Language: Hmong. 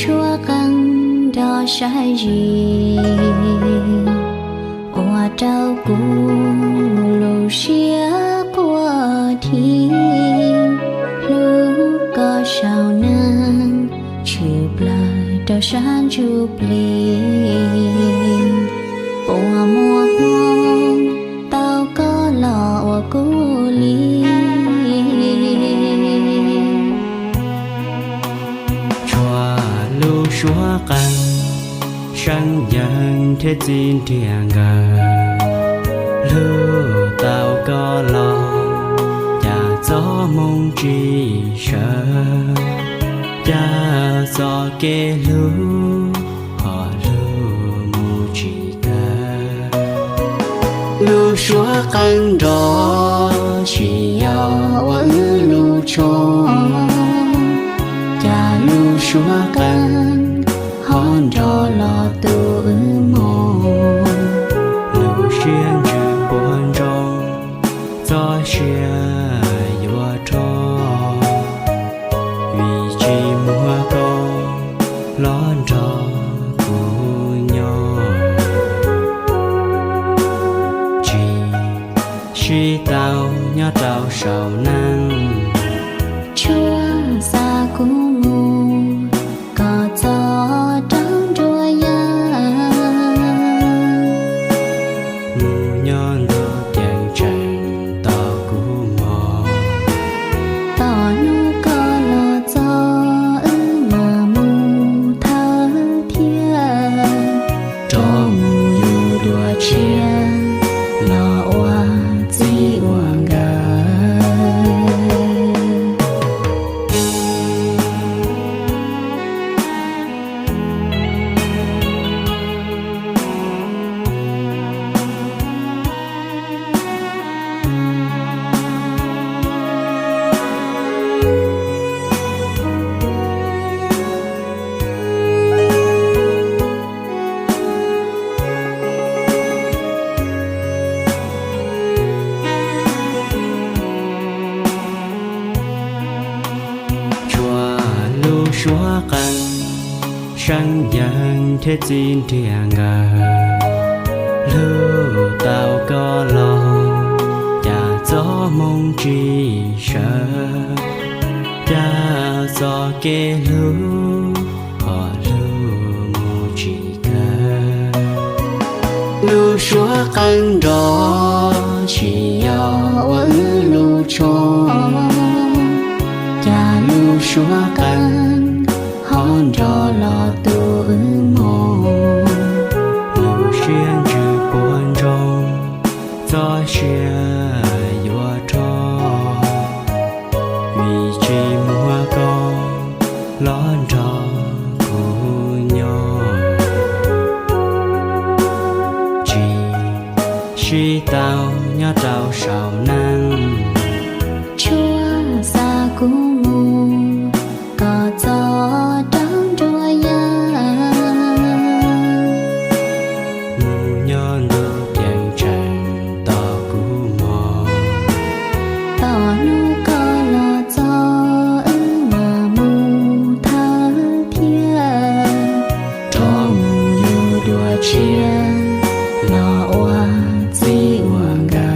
Suab qeej nrog saib zis ua rau kuv lub siab quaj dhi. Hlub koj saum neeg, tshwm plaws rau sab ntsuj plig. Puas muaj hmoo tau koj los ua kuv li? Tshua lub suab qeej, seeb yeeg thiab txi nriam nkawd. Hlub tau koj los, cas txoj hmoo tsis sawv, cas txoj kev hlub ho hlub mus tsis kawg. Lub suab qeej nrog, tsis yog ua wb lub tsho, cas lub suab qeej ho nrog los tu wb mog. Lub siab ntsws puas ntsoov, txoj sia yuav rho, vim tsis muaj koj los nrog kuv nyob. Tsis sib tau nyob rau saum neej, tshuav xa kuv mus, koj txhob rau nruab yaj. Mus nyob ntuj ceeb tsheej tos kuv mog. Tom hnub koj los txog wb mam mus thawj thiab, rov mus yug dua tshiab los ua txij ua nkawm. Tshua lub suab qeej, seeb yeeg thiab txi nriam nkawd. Hlub tau koj los, cas txoj hmoo tsis sawv, cas txoj kev hlub ho hlub mus tsis kawg. Lub suab qeej nrog, tsis yog ua wb lub tsho, cas lub suab qeej ho nrog los tu wb mog. Lub siab ntsws puas ntsoov, txoj sia yuav rho, vim tsis muaj koj los nrog kuv nyob. Tsis sib tau nyob rau saum neej, tshuav xa kuv mus, koj txhob rau nruab yaj. Mus nyob ntuj ceeb tsheej tos kuv mog. Tom hnub koj los txog wb mam mus thawj thiab, rov mus yug dua tshiab los ua txij ua nkawm.